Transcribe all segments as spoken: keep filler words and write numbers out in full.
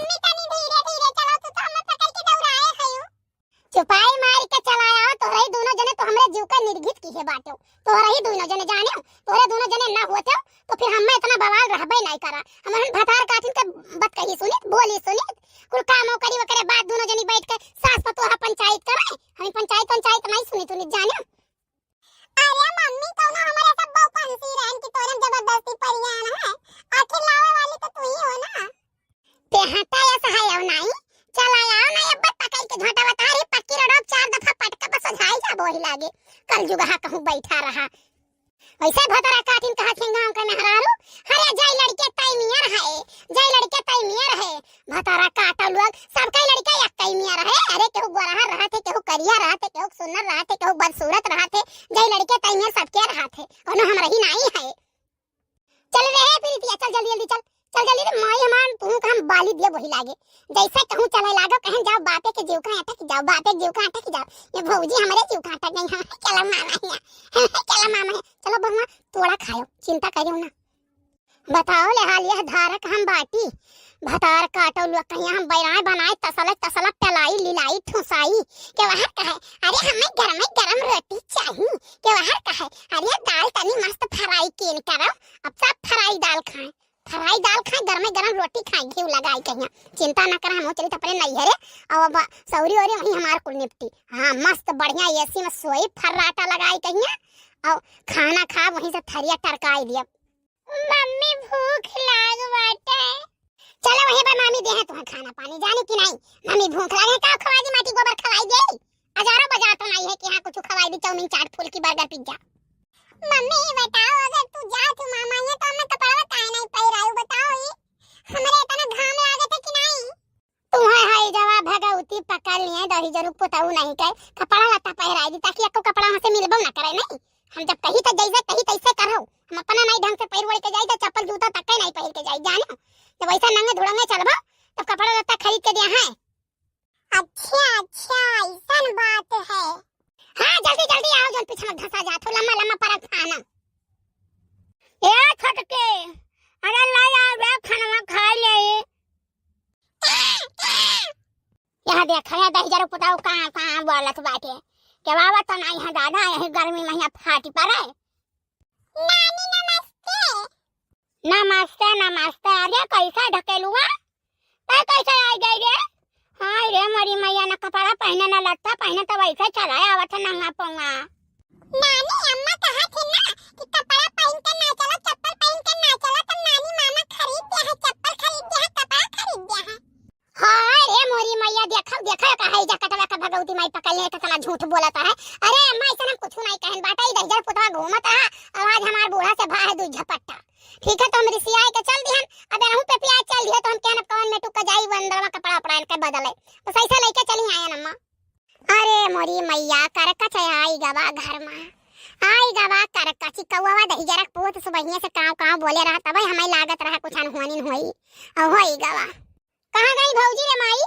मम्मी, तनी धीरे धीरे चलो, तू तो हमें पकड़ के दौड़ाए हयू। चुपाई मार के चला आओ, तोहरे ही दोनों जने तो हमरे जीव का निर्घित किहे बाटे। तोहरे ही दोनों जने जाने, तोहरे दोनों जने ना होते तो फिर हमें इतना बवाल रहबे नहीं करा। हम हम भतार काटिन के बात कही सुनित, बोली सुनित, कुल काम करी, ओकरे बाद दोनों जनी बैठ के सास पतोह पंचायत करे। हम पंचायत पंचायत नहीं सुनित उनित जाने। अरे मम्मी, कौनो हमरे सब बहू पंसी रहन कि तोरे में जबरदस्ती परियान है? आखिर लावे वाली तो तू ही हो ना। ते हटा या सहाय हो नाई। चला आओ ना, अब पकड़ के झोंटा बता रही, पक्की रोड चार दफा पटका पर सजाई जा बोही लागे। कल जुगहा कहूँ बैठा रहा। वैसे भतरा काटिन कहा थिंगा हमके मेहरारू, अरे जाई लड़के ताई मियर है, जाई लड़के ताई मियर है। भतारा काटो लोग, सबका लड़का एक कई मियर है। अरे केहू गोरहा रहत है, केहू करिया रहत है, केहू सुन्नर रहत है, केहू बदसूरत रहत है, जय लड़के तय मियर सबके रहत है, कोनो हम रही नाई है। चल रे प्रीतिया, चल जल्दी जल्दी चल, चल जल्दी रे माई हमार, तू का हम बाली दिया वही लागे। जैसे कहूँ चले लागो, कहन जाओ बापे के जीव का अटक जाओ, बापे के जीव का अटक जाओ। ये भौजी हमारे जीव का अटक गई है, चलो मामा हिया, चलो मामा हिया, चलो बहुआ तोड़ा खायो, चिंता करियो ना। बताओ ले हाल यह धारक हम बाटी। भतार काटो लोग कहिया हम बैराए बनाए तसले तसला पेलाई लिलाई ठुसाई। के वहर कहे, अरे हमें गरमे गरम रोटी चाही। के वहर कहे, अरे दाल तनी मस्त फ्राई कीन करो, अब सब फ्राई दाल खाए, फ्राई दाल खाए, गरमे गरम रोटी खाए, घी लगाई कहिया। चिंता ना कर, हम चली अपने नैहरे, और अब सौरी ओरी वहीं हमार कुल निपटी। हाँ, मस्त बढ़िया एसी में सोई फर्राटा लगाई कहिया, और खाना खा वहीं से थरिया टरकाई दिया। मम्मी भूख लाग बाटे। चलो वहीं पर मामी देहे तुम्हें खाना पानी, जानी कि नहीं? मम्मी भूख लागे, का खवाई दी, माटी गोबर खवाई दे। हजारों बाजार तो नहीं है कि हाँ कुछ खवाई दी, चाउमीन, चाट, फुल्की, बर्गर, पिज्जा। मम्मी बताओ, अगर तू जात हो मामा ये तो हमें कपड़वा काहे नहीं पहिरायू, बताओ ये, हमरे इतना घाम लागत है कि नहीं? तुम्हें है जवा भगवती पकड़ लिए, दही जरूर पुताऊ नहीं के कपड़ा लत्ता पहिराई दी, ताकि एको कपड़ा हमसे मिलबो ना करे, नहीं? हम जब कही तो जैसे कही तैसे करो, हम अपना नहीं ढंग से पहिर ओढ़ के जाई तो चप्पल जूता तक के नहीं पहिर के जाई, जाने? जब वैसा नंगे धुड़ंगे चलबो, तब कपड़ा लत्ता खरीद के दिया है। अच्छा, अच्छा, ऐसन बात है। हाँ, जल्दी, जल्दी आओ, जौन पीछे में धंसा जात हो, लम्बा, लम्बा परत फाना। ए छोटके, अरे ले आओ रे, खानवा खा ले। यहाँ देख रे, दहिजर पुताऊ कहाँ, कहाँ बोलत बाटे। के बाबा तो नहीं है दादा, यही गर्मी में यहाँ फाटी पड़े। नानी नमस्ते। नमस्ते, नमस्ते। अरे कैसा ढकेलुआ? तै कैसे आ गई रे? हाय रे मोरी मैया, ना कपड़ा पहने, ना लत्ता पहने, तो वैसे चला आवत है नंगा पोंगा। नानी, अम्मा कहा थी ना कि कपड़ा पहन के ना चलो, चप्पल पहन के ना चलो, तो नानी मामा खरीद दिया है, चप्पल खरीद दिया है, कपड़ा खरीद दिया है। हाय रे मोरी मैया, देखो, देखो, का है जकटवा का भगवती माई पकड़ ले, कितना झूठ बोलत है। अरे अम्मा, ऐसा हम कुछ नहीं कहन बाटा, ई दहिजर पुतवा घूमत रहा, और आज हमार बूढ़ा से भा है दू झपट्टा। ठीक है, तो हम रिसिया के चल दिहन, अब रहूं पे पिया चल दिए, तो हम कहन अब कवन में टुक जाई, वो अंदरवा कपड़ा उपड़ा इनके बदले, बस ऐसा लेके चली आयन अम्मा। अरे मोरी मैया, करकच आई गवा घर मा, आई गवा करकच, कौवा दहिजरक पूत सुबहिये से काव काव बोले रहा, तबे हमें लागत रहा कुछ अनहोनी होई, और होई गवा। कहाँ गई भौजी रे माई?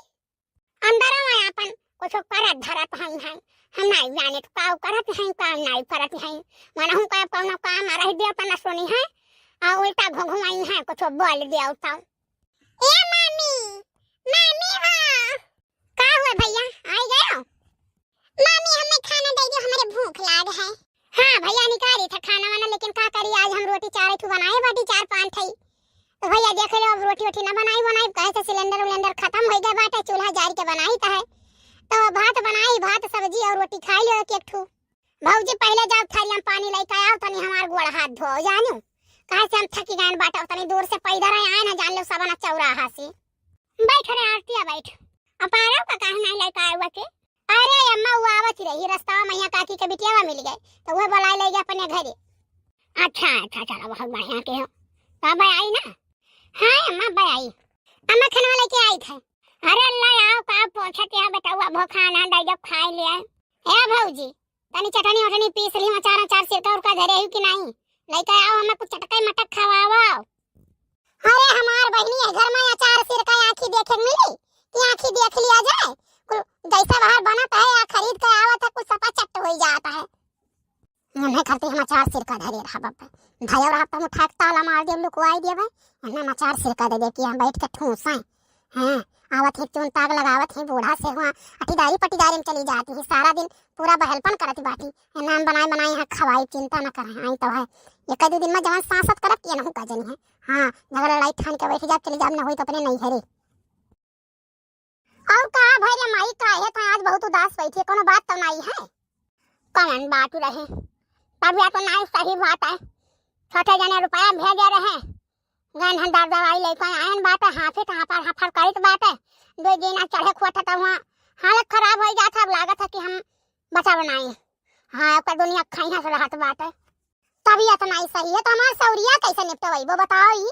अंदर में अपन कुछ करत धरत हई हैं, हम नहीं जाने तो काव करत हैं, काव नहीं करत हैं, मनहु का कौनो काम रह दिया अपन सुनी है, और उल्टा घुघुआई हैं, कुछ बोल दिया तो। ए मामी, मामी हो। का हुआ भैया, आई गयो? मामी, हमें खाना दे दो, हमारे भूख लाग है। हाँ भैया, निकाली था खाना वाना, लेकिन का करी, आज हम रोटी चार ठू बनाए बाटी, चार पाँच ठई। तो भैया देख लो, अब रोटी वोटी ना बनाई बनाई, कहे से सिलेंडर उलेंडर खत्म हो गए बाटे, चूल्हा जारी के बनाई तो है। तो भात बनाई, भात सब्जी और रोटी खाई लो एक एक ठू। भौजी, पहले जाओ थरिया में पानी लेके आओ, तनी हमार गोड़ हाथ धो जानू, काहे से हम थकी गए बाटा, तनी दूर से पैदल आए ना जान लो सबना चौराहा से। बैठ रे आरतिया, बैठ। अब पारो का काहे नहीं लेके आए हुआ के? अरे अम्मा, वो आवत ही रही, रास्ता में यहाँ काकी के बिटियावा मिल गए, तो वह बुलाए ले गए अपने घरे। अच्छा, अच्छा, चलो, बहुत बढ़िया के हो। तो अब आई ना? हाँ अम्मा, अब आई। अम्मा, खाना लेके आई थे। अरे अल्लाह, आओ, का पोछत यहाँ बेटौआ, भोखान है, दे जब खाए ले आए। ए भौजी, तनी चटनी वटनी पीस ली, अचार, अचार सिरका उरका धरे हो कि नहीं? लेके आओ, हमें कुछ चटके मटक खवाओ। अरे हमार बहिनी, ये घर में अचार सिरका आँखी देखे के मिली कि आँखी देख लिया जाए? कुल जैसा बाहर बनत है या खरीद के आवत है, कुछ सफा चट हो जाता है। उन्हें खातिर हम अचार सिरका धरे रहा बाबा, भैया रहा, हम उठा के ताला मार दिया, लुकवाई दिया भाई। उन्हें हम अचार सिरका दे दे कि हम बैठ के ठूसा है। हैं, आवत ही चुन ताक लगावत ही बूढ़ा से हुआ, अटीदारी पटीदारी में चली जाती ही, सारा दिन पूरा बहलपन करत बाटी। ए नाम बनाए बनाए यहाँ खवाई, चिंता न करे, आई तो है। एक दो दिन में जवन सांसत करब, ये नहु का जनी है। हाँ, झगड़ा लड़ाई ठान के बैठ जाब, चली जाब, न होई तो अपने नैहरे। और का भई रे माई, काहे तो आज बहुत उदास बैठी है, कोनो बात तो नहीं है? कौन बात रहे? तबियत तो नहीं सही बात है। छोटे जने रुपया भेजे रहे, गन हम दर दवाई लेके आयन बाटे, हाफित हाफर हाफर करित बाटे। दो दिन आ चढ़े खुआ था, तब वहाँ हालत खराब हो जात है। अब लागत है कि हम बचा बनाई। हाँ, ओकर दुनिया खैहा से रहत बाटे। तबियत नहीं सही है, तो हमार सौरिया कैसे निपटवाई, वो बताओ ई।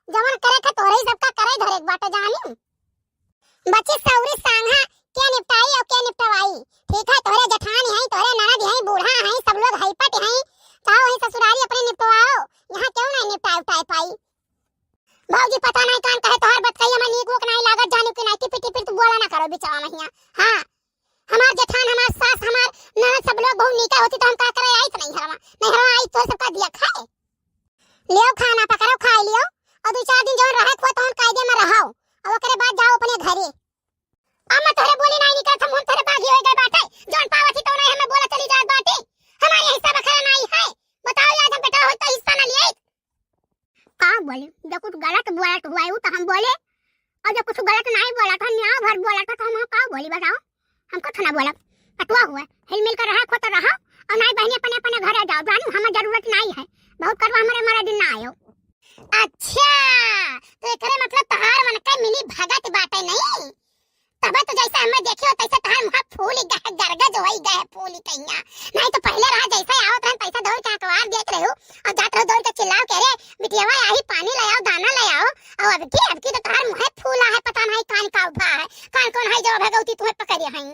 जवन करे के तोहरे ही सबका करे धरे के बाटे, जानी। बची सौरी सांघा के निपटाई और के निपटवाई। ठीक है, तोहरे जेठान हैं, तोहरे ननद हैं, बूढ़ा हैं, सब लोग हैपट हैं, तो वही ससुरारी अपने निपटवाओ। यहाँ क्यों नहीं निपटाए उठाए पाई? भौजी, पता नहीं कान कहे तोहर बतकही हमें नीक उक नहीं लागत, जानू कि नहीं, टिपी टिपी तू बोला ना करो बिचारा महिया। हाँ, हमार जेठान, हमार सास, हमार ननद सब लोग बहुत नीका होती तो हम का करे आइत नहीं हरवा, नहीं हरवा आई तो सबका दिया खाए। लियो खाना पकड़ो, खाई लियो, और दो चार दिन जौन रहे खुआ तौन कायदे में रहो, और ओकरे बाद जाओ अपने घरे। अब मैं तोहरे बोली नहीं निकलत, हम तोहरे बागी हो गए बाटे, जौन पावत ही तो नहीं हमें बोला चली जात बाटे। हमारे हिस्सा बखरा नहीं है, बताओ आज हम बेटा होई तो हिस्सा ना लिए। का बोले, जब कुछ गलत बोलत हुआ है तो हम बोले, और जब कुछ गलत नहीं बोला था, न्याय भर बोला था, तो हम का बोली बताओ? हम कुछ ना बोलब। पटुआ हुआ, हिल मिल कर रहा, खुद रहा, और नहीं बहनी अपने अपने घर आ जाओ, जानू हमें जरूरत नहीं है, बहुत करवा हमारे हमारा दिन ना आयो। अच्छा, तो एकरे मतलब तहार मन के मिली भगत बाटे नहीं? तबे तो जैसे हमें देखियो तैसे तहार मुँह फूल गए, गरगज होई गए, फूल कहिया। नहीं तो पहले रहा जैसे आवत रहन पैसा दौड़ के अखबार देत रहो और जात रहो दौड़ के चिल्लाओ के, "अरे बिटियावा, आही पानी ले आओ, दाना ले आओ।" और अब की, अब की तो तहार मुँह फूला है, पता नहीं कान का उभा है, कान कौन है जो भगवती तुम्हें पकड़े हैं।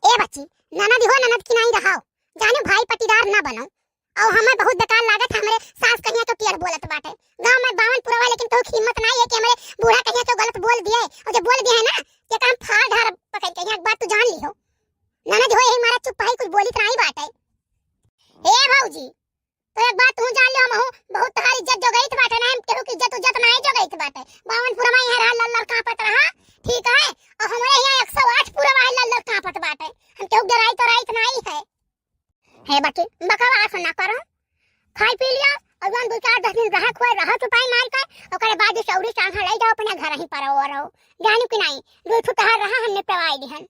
ए बच्ची, ननद हो, ननद की नहीं रहाओ, जाने भाई पटीदार ना बनो। और हमें बहुत बेकार लागत है, हमरे सास कहिया तो टेढ़ बोलत बाटे। गाँव में बावन पुरवा, लेकिन केहू की हिम्मत नहीं है कि हमरे बूढ़ा कहिया तो गलत बोल दिए। और जब बोल दिए है ना, ये काम फाड़ धार पकड़ के, यहाँ एक बात तू जान ली हो। ननद हो, यही मारा चुप है, कुछ बोलित नहीं बाटे। ए भौजी, तो एक बात तू जान लो, हम हो बहुत तहार इज्जत जोगइत बाटे ना, हम केहू की इज्जत उज्जत नहीं जोगइत बाटे। बावन पुरवा यहाँ रहा, लल्लर कांपत रहा, ठीक है, और हमरे यहाँ एक सौ आठ पुरवा है, लल्लर कांपत बाटे, हम केहू डराइत तो राइत नहीं है। हे बच्ची, बकवास ना करो, खाई पी लिया, और जौन दो चार दस दिन रहा खुआ रहा चुपाई मार के, ओकरे बाद ई सौरी सांघा ले जाओ अपने घर ही पर और रहो, जानू कि नहीं, दो ठो तहार रहा हमने पवाई दिहन।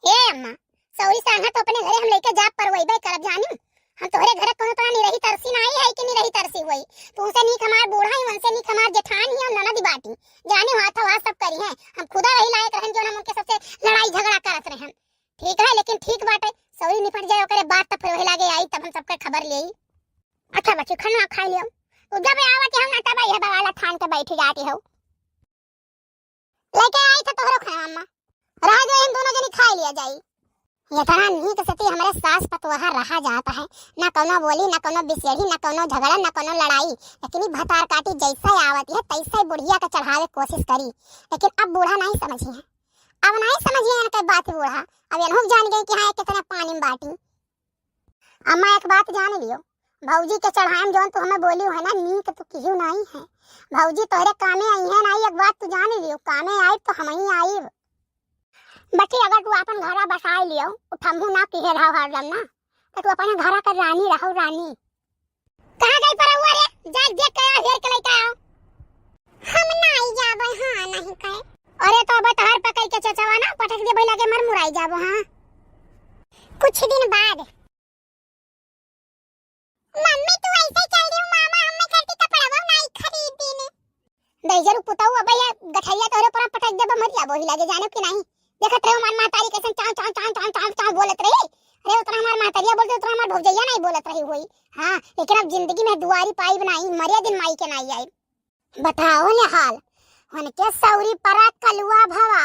ए अम्मा, सौरी सांघा तो अपने घरे हम लेके जाब परवइबे करब, जानू। हम तोहरे घरे कोनो तरह निरही तरसी ना आई है कि निरही तरसी हुई। तुमसे नीक हमार बूढ़ा ही, उनसे नीक हमार जेठान ही और ननद बाटी। जानू हाथ आवाज सब करी हैं। हम खुदा वही लायक रहन जो हम उनके सबसे लड़ाई झगड़ा करत रहन। ठीक है, लेकिन ठीक बाटे, सौरी निपट जाए ओकरे बाद तब फिर वही लागे आई, तब हम सबके खबर ले आई। अच्छा बच्ची, खाना खा लियो। तू जब आवत हो ना तब यह बवाला ठान के बैठ जाती हो। लेके आई थे तोहरो खाना अम्मा। रह जाए, हम दोनों जनी खा लिया जाई। ये तरह नीक से ती हमरे सास पतोहा रहा जात है, ना कोनो बोली, ना कोनो बिसेड़ी, ना कोनो झगड़ा, ना कोनो लड़ाई। लेकिन ई भतार काटी जैसे आवत है तैसे बुढ़िया के चढ़ावे कोशिश करी, लेकिन अब बूढ़ा नहीं समझी है, अब नहीं समझी है इनके बात बूढ़ा। अब इनहू जान गई कि हाँ, ये कितने पानी में बाटी। अम्मा, एक बात जान लियो, भौजी के चढ़ाई में जौन तू हमें बोली है ना, नीक तू किहू नहीं है। भौजी तोहरे कामे आई है ना, एक बात तू जान लियो, कामे आई तो हम ही आईब। बच्ची, अगर तू अपन घरा बसाई लियो, उठमहू ना किहे रहो हरदम ना, तो तू अपने घरा के रानी रहो, रानी। कहाँ गई परौआ रे? जा देख के आओ, हेर के लेके आओ। हम नहीं जाबो, हाँ नहीं कहे। अरे तो अब तहार पकड़ के चचवा ना पटक दे, भइला के मर मुराई जाबो, हाँ। कुछ दिन बाद। मम्मी, तू ऐसे चल रही हूँ, मामा, हम मैं करती कपड़ा वो नहीं खरीदी ने। दहिजरू पुताऊ, अब ये गठरिया तोहरे ऊपर पटक देबा, मर जाबो ही लागे, जानो कि नहीं? देखत रहो हमार महतारी कैसन चाव, चाव, चाव, चाव, चाव, चाव बोलत रही। अरे, उतना हमार महतारिया बोलते, उतना हमार भौजैया नहीं बोलत रही हुई। हाँ, लेकिन अब जिंदगी में दुआरी पाई बनाई, मरे दिन माई के नहीं आई। बताओ ले हाल, उनके सौरी परा कलुआ भवा,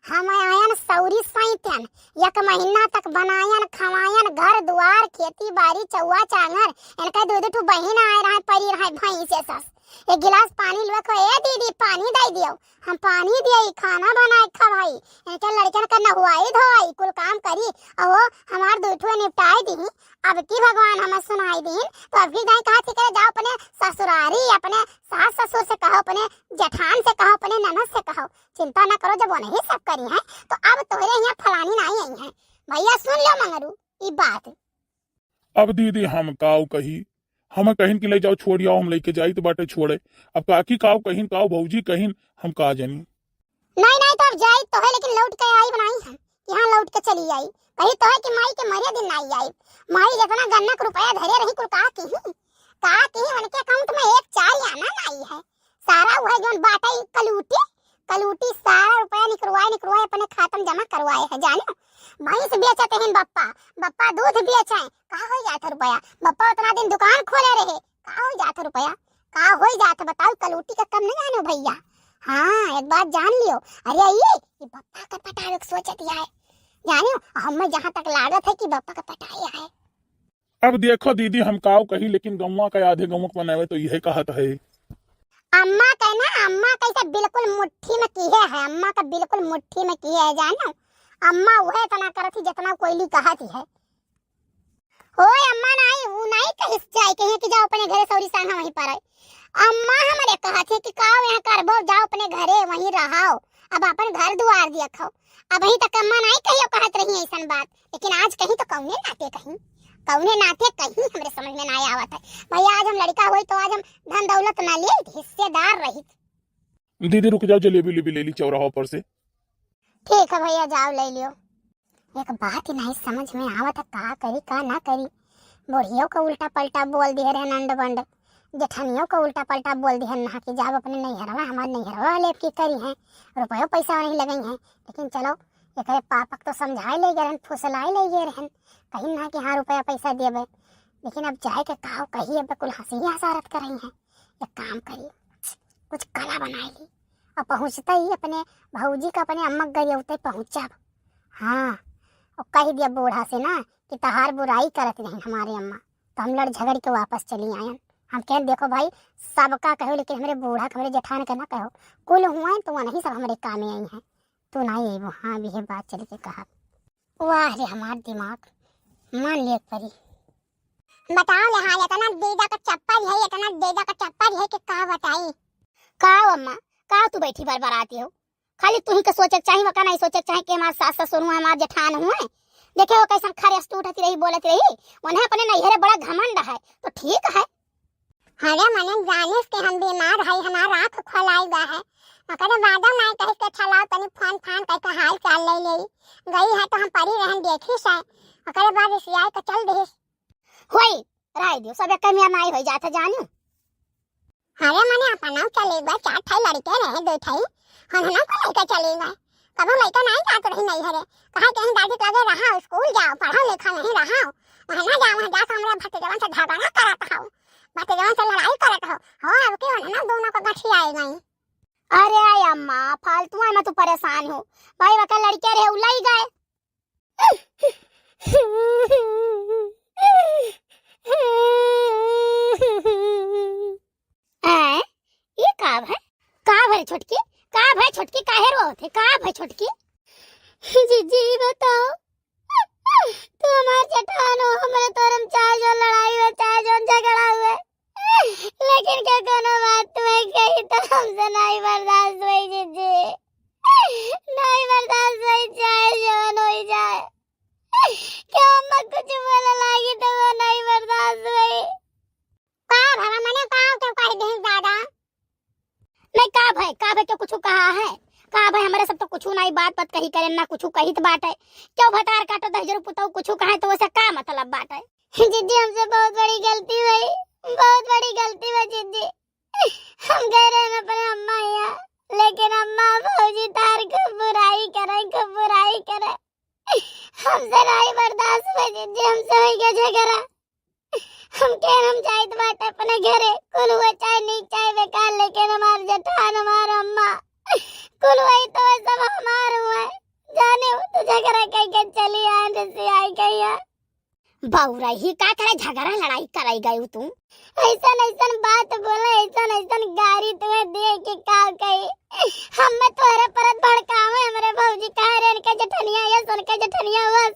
हम आयन सौरी सैतन, एक महीना तक बनायन, खवायन, घर दुआर, खेती बाड़ी, चौआ चांगर, इनके दो दो ठो बहिन आए रहे, परी रहे भैंस सस। एक गिलास पानी लेवे को, "ए दीदी, पानी दे दियो।" हम पानी दिए, खाना बनाए, खवाई, इनके लड़कन का नहवाई धोवाई, कुल काम करी, और वो हमार दो ठो निपटाए दी। अब की भगवान हमें सुनाई दी, तो अब की जाए कहा थी करे, जाओ अपने ससुरारी, अपने सास ससुर से कहो, अपने जेठान से कहो, अपने ननद से कहो। जात हो। चिंता ना करो, जब वो नहीं सब करी हैं, तो अब तोहरे यहाँ फलानी नाहीं आई हैं। भैया सुन लो मंगरू, ई बात। अब दीदी हम काव कही, हम कहिन कि ले जाओ छोड़ आओ, हम लेके जाइत बाटे छोड़े। अब काकी काव कहिन, काव भौजी कहिन, हम का जानी। नहीं, नहीं, तो अब जाई तो है, लेकिन लौट के आई बनाई हम, कि हाँ लौट के चली आई। कही तो है कि माई के मरे दिन नहीं आई। माई जितना गन्ना के रुपया धरे रही कुल का की, का की उनके अकाउंट में एक चार आना नहीं है। सारा वह जोन बाटे कलूटी, कलूटी सारा रुपया निकरवाए, निकरवाए अपने खाता में जमा करवाए है, जानो। भैंस बेचत हैं बप्पा, बप्पा दूध बेचे, का हो जात है रुपया? बप्पा उतना दिन दुकान खोले रहे, का हो जात है रुपया? का हो जात है बताओ, कलूटी का कम नहीं जानो भैया। हाँ, एक बात जान लियो, अरे ये, ये बप्पा का पटावे के सोचत है, जानो, हमें जहाँ तक लागत है कि बप्पा का पटाया है। अब देखो दीदी, हम काव कही, लेकिन गौवा का आधे गौवा के बनावे तो यह कहत है। अम्मा के ना, अम्मा कैसे बिल्कुल मुट्ठी में किहे है, अम्मा का बिल्कुल मुट्ठी में किहे है, जानो। अम्मा उहे इतना करत ही जितना कोयली कहत ही है। ओए अम्मा नाई, ऊ नाई कहिस जाए के है कि जाओ अपने घरे सौरी संग वहीं पर है। अम्मा हमरे कहत है कि काव यहाँ करबो, जाओ अपने घरे वहीं रहाओ, अब अपन घर दुआर देखो। अब ही तक अम्मा नाई कहियो कहत रही ऐसन बात, लेकिन आज कहीं तो कौने नाते कहीं, कौने नाते कहीं हमरे समझ में ना आवत है। भैया आज हम लड़का होई तो आज हम धन दौलत ना लेत, हिस्सेदार रहित। दीदी रुक जाओ, जलेबी उलेबी ले ली चौराहा पर से। ठीक है भैया, जाओ ले लियो। एक बात ही नहीं समझ में आवत है, का करी का ना करी। बुढ़ियो का उल्टा पलटा बोल दिए रहे नंड बंड, जेठनियों का उल्टा पलटा बोल दिए ना कि जाब अपने नैहरवा, हमार नैहरवा वाले की करी हैं, रुपयो पैसा नहीं लगई हैं। लेकिन चलो, एकरे पापक तो समझाए ले गए रहन, फुसलाए ले गए रहन, कहीं ना कि हाँ रुपया पैसा देबे। लेकिन अब जाए के काव कही, अब कुल हंसी हंसारत कर रही हैं। एक काम करी, कुछ कला बनाए ली और पहुँचते ही अपने भौजी का अपने अम्मा के गरियौते पहुँचब। हाँ, और कह दिया बूढ़ा से ना कि तहार बुराई करत रही हमारे अम्मा, तो हम लड़ झगड़ के वापस चली आयन। हम कहें देखो भाई, सबका कहो लेकिन हमरे बूढ़ा के, हमरे जेठान के ना कहो, कुल हुए तो वही सब हमरे कामे आई हैं। तू नाहीं अइबो, हाँ, अब इहे बात चल के कहब। वाह रे हमार दिमाग, मान ले एक परी। बताओ ले, हाँ, इतना देदा का चप्पल है, इतना देदा का चप्पल है कि का बताई। का अम्मा, का तू बैठी बरबराती हो? खाली तू ही के सोचे के चाही, वका नहीं सोचे के चाही कि हमार सास ससुर हुए, हमार जेठान हुए। देखे हो कैसन खरेस टूटती रही, बोलती रही। उन्हें अपने नैहरे बड़ा घमंड है, तो ठीक है। अरे मने जानिस के हम बीमार हई, हमार आँख खोलाई गा है। ओकरे बादो नाई कहिस के चलाओ तनी फोन फान करके हाल चाल ले लेई। गई है तो हम परी रहन देखिस है। ओकरे बाद रिसियाई के चल दिहिस। होई, राय दियो, सब एक कमिया नाई होई जात है जानियो। अरे मने अपना चले गए, चार ठाई लड़के रहे, दो ठाई। हम ना को लेके चले गए। कबो लइका नाई जात रही नैहरे। कहा कहीं दादी के लगे रहा, स्कूल जाओ, पढ़ो लिखो नहीं रहा। वहाँ ना जाओ, वहाँ जाके हमरा भतीजवन से झगड़ा करत हौ। भतीजवन से लड़ाई करत हौ। हो, अब के उन्हें ना दोनों को गठियाए गई। अरे आय अम्मा, फालतू में तू परेशान हो। भाई वका लड़के रहे, उलाई गए। आय, ये का भय? का भय छोटकी? का भय छोटकी? काहे रोवत है? का भय छोटकी? जीजी, बताओ। तू हमार जेठान हो, हमरे तोरे में चाहे जो लड़ाई हुए, चाहे जो झगड़ा हुए, लेकिन के कोनो बात तुम्हें कही तो हमसे नहीं बर्दाश्त हुई जीजी। नहीं बर्दाश्त हुई, चाहे जवन होई जाए। क्या अम्मा कुछ बोले लागी तो वो नहीं बर्दाश्त हुई। का भवा मने का क्यों कह दे ज्यादा? नहीं, का भय, का भय, क्यों कुछ कहा है? का भय, हमरे सब तो कुछ नहीं, बात बात कही करें ना, कुछ कहित बाटे। क्यों भतार काटो दहिजरू पुतऊ कुछ कहे तो वैसे का मतलब बाटे? जीजी, हमसे बहुत बड़ी गलती हुई, बहुत बड़ी गलती हुई जीजी। हम गए रहे अपने अम्मा यहाँ, लेकिन अम्मा भौजी तार खूब बुराई करे, खूब बुराई करे। हमसे नहीं बर्दाश्त हुई जीजी, हमसे हुई गया झगड़ा। हम के हम जाइत बाटे अपने घरे, कुल हुआ चाहे नीक चाहे बेकार, लेकिन हमार जेठान, हमार अम्मा, कुल हुआ तो सब हमार हुआ। जाने हो तो झगड़ा कह के चली आए, जैसे आई गई है। बउरही का करे, झगड़ा लड़ाई करे गई तू? ऐसन ऐसन बात बोले, ऐसन ऐसन गारी तुम्हें दे के का कही। हम में तोहरे परत भड़कावे, हमरे भौजी कहे रे इनके जठनिया, ये सुन के जठनिया बस।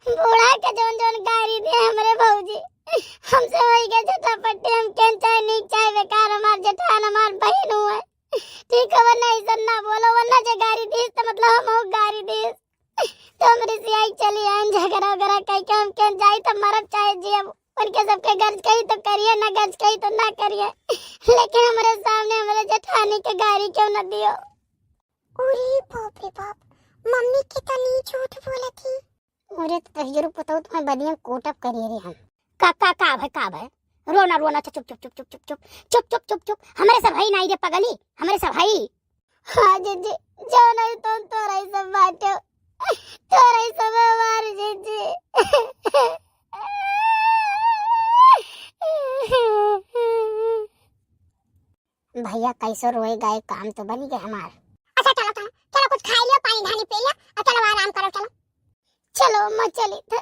बूढ़ा के जौन जौन गारी दे हमरे भौजी, हमसे होई गए झटापट्टी, हम केन चाहे नीक चाहे बेकार, हमार जेठान हमार बहिन हुए। ठीक है, वरना ऐसन ना बोलो, गजकही तो करिए ना, गजकही तो ना करिए, लेकिन हमरे सामने हमरे जेठानी के गारी क्यों ना दियो। अरे बाप रे बाप, मम्मी कितनी झूठ बोलत ही। अरे तहियरु पतऊ तुम्हें बनिया कोटब करिए रे हम। का, का, का भय, का भय? रो ना, रो ना, चुप, चुप, चुप। हमरे सब हई नाई रे पगली, हमरे सब हई। हाँ जिज्जी, जो नहीं तुम तोरा ही सब बाटे, तोरा ही सब हमार जिज्जी। भैया कैसो रोए गाए, काम तो बनी गए हमार। अच्छा चलो, चलो, चलो कुछ खाई लियो, पानी धानी पी लियो, और चलो आराम करो, चलो। चलो अम्मा चली थे।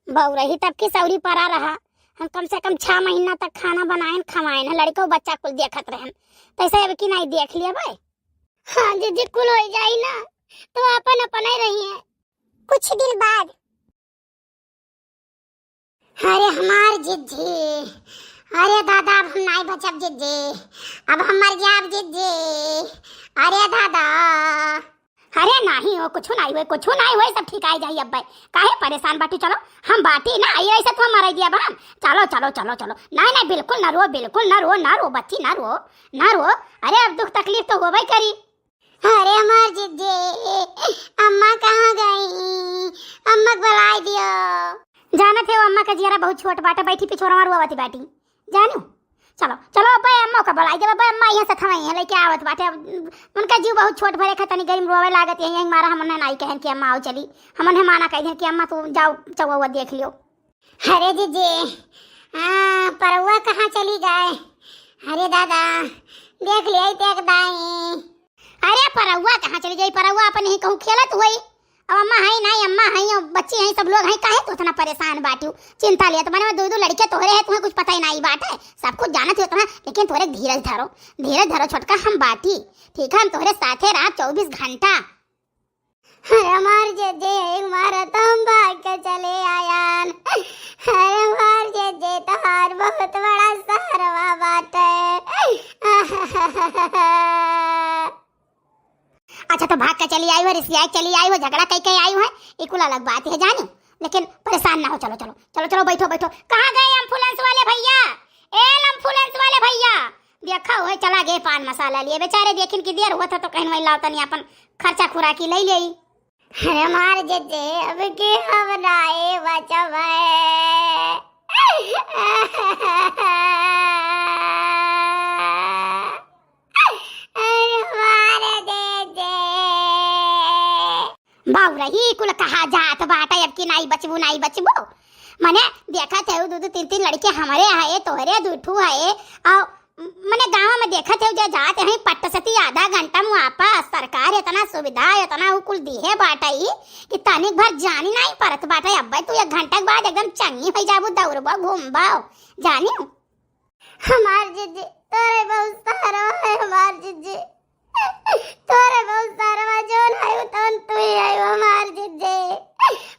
बउरही तब की सौरी परा रहा, हम कम से कम छह महीना तक खाना बनाएन खवाएन है, लड़को बच्चा कुल देखत रहन, तैसे अब की नहीं देख लिया भाई। हाँ जिज्जी कुल हो जाई ना, तो अपन अपन ही रही है। कुछ दिन बाद। अरे हमार जिज्जी, अरे दादा, अब हम नाई बचब जिज्जी, अब हम मर जाब जिज्जी, अरे दादा। अरे नाही हो, कुछ नाही होए, कुछ नाही होए, सब ठीक आई जाई अब्बे। काहे परेशान बाटी? चलो हम बाटी ना, आई ऐसे तो हम मर दिया बहन। चलो चलो चलो चलो, नहीं नहीं, बिल्कुल ना रो, बिल्कुल ना रो, ना रो बच्ची, ना रो, ना रो। अरे अब दुख तकलीफ तो होबे करी। अरे हमार जिज्जी, अम्मा कहाँ गई? अम्मा के बुलाई दियो। जानत है वो अम्मा का जियरा बहुत छोट बाटे, बैठी पिछोरवा रोवत बाटी। जानू, चलो चलो अब्बे अम्मा का बुलाई देब, अब्बे अम्मा यहाँ से थमाई है लेके आवत बाटे। अब उनका जीव बहुत छोट भरे खा, तनी गरीब रोवे लागत है, यही मारा हम उन्हें नाई कहन कि अम्मा आओ चली, हम उन्हें माना कह दें कि अम्मा तू जाओ चौवा देख लियो। अरे जिज्जी, हाँ, परौआ कहाँ चली गए? अरे दादा, देख लिया ही तेक दाई। अरे परौआ कहाँ चली गई? परौआ अपन ही कहूँ खेलत हुई। अब अम्मा है नहीं, अम्मा है, अब बच्ची है, सब लोग हैं, काहे तू इतना परेशान बाटियो? चिंता लिया तो मने में दो दो लड़के तोहरे हैं, तुम्हें कुछ पता ही नहीं बाटे, सब कुछ जानत हो इतना, लेकिन थोड़े धीरज धरो, धीरज धरो छोटका, हम बाटी, ठीक है, हम तोहरे साथे रहा चौबीस घंटा। अरे हमार जिज्जी, एक मारा तो हम भाग के चले आयान। अरे हमार जिज्जी, तोहार बहुत बड़ा सहरवा बाटे। अच्छा तो भाग के चली आई हो, रिसिया के चली आई हो, झगड़ा कई के आई हो, ये कुल अलग बात है जानी, लेकिन परेशान ना हो। चलो चलो चलो चलो, बैठो बैठो। कहाँ गए एम्बुलेंस वाले भैया? ए एम्बुलेंस वाले भैया, देखा हुए चला गए पान मसाला लिए बेचारे, देखिन की देर हुआ था तो कहीं वहीं लाओ तनी अपन खर्चा खुराकी ले ले। अरे हमार जिज्जी, अब के हम नाए बचबै। अरे हमार जिज्जी। बाउरही कुल कहा जात बाटे, अब की नाई बचबू, नाई बचबू। मने देखत है दो दो तीन तीन लड़के हमरे है, तोहरे दू ठू है, और मने गाँव में देखत है जे जात है पट्ट सती आधा घंटा में वापस। सरकार इतना सुविधा, इतना उ कुल दिहे बाटे कि तनिक भर जानी नहीं परत बाटे। अब्बे तू एक घंटा के बाद एकदम चंगी हो जाबू, दौड़बो घूमबो, जानी। हमार जिज्जी, तोरे बहुत सहारा है हमार जिज्जी। तोरे बहुत सहारा, जौन आयु तौन तू ही आयु हमार जिज्जी।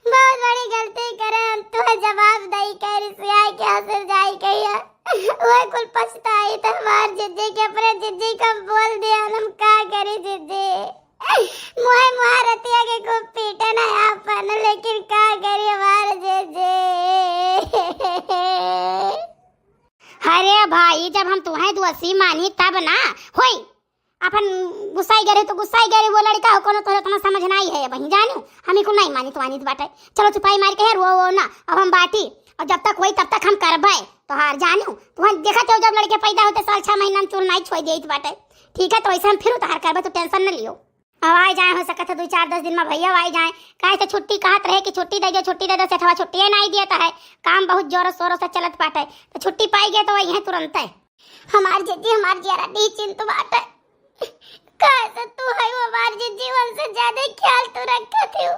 बहुत बड़ी गलती करे हम, तुम्हें जवाब दई के रिसिया के हंसर जाई कहिया। वो कुल पछताई तो हमार जिज्जी के, अपने जिज्जी को हम बोल दिया, हम का करी जिज्जी। मुहे मुहा रतिया के खूब पीटे ना आपन, लेकिन का करी हमार जिज्जी। अरे भाई, जब हम तुहें दोषी मानी तब ना होई। अपन गुस्साई गए रहे तो गुस्साई गए रहे, वो लड़का हो कोनो तोहरे उतना समझ नहीं है। वहीं जानू हम इको नहीं मानित वानित बाटे। चलो चुपाई मार के है, रो वो ना, अब हम बाटी, और जब तक वही तब तक हम करबे तोहार जानू। तुहार देखत हो जब लड़के पैदा होते साल छह महीना में चूल नहीं छोड़ देत बाटे, ठीक है, तो ऐसे हम फिर तोहार करबे, तो टेंशन न लियो। अब आई जाए, हो सकत है दो चार दस दिन में भैया आई जाए, काहे से छुट्टी कहत रहे कि छुट्टी दे दो, छुट्टी दे दो, सेठवा छुट्टिए नहीं देता है, काम बहुत जोरों शोरों से चलत बाटे, तो छुट्टी पाई गए तो वही है तुरंत है। हमार जिज्जी, हमार जियरा निश्चिंत बाटे। काहे से तू है वो हमार जिज्जी, उनसे ज्यादा ख्याल तू रखत हो।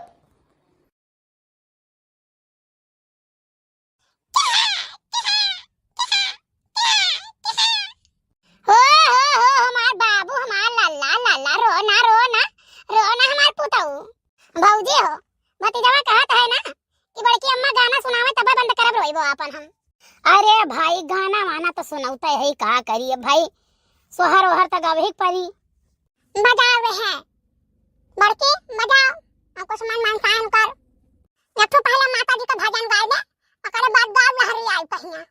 हो, हो, हो, हमार बाबू, हमार लल्ला, लल्ला, रो ना, रो ना, रो ना हमार पुतऊ। भौजी हो, भतीजवा कहत है ना, कि बड़की अम्मा गाना सुनावे तबे बंद करब रोइबो आपन हम। अरे भाई गाना वाना तो सुनौते है, का करिए भाई, सोहर ओहर त गावे ही परी। बजाओ रे है, बड़की बजाओ, हमको सुमन मानसान कर। एक ठो पहले माता जी का भजन गाए दे, ओकरे बाद गाओ लहरी आई पहिया।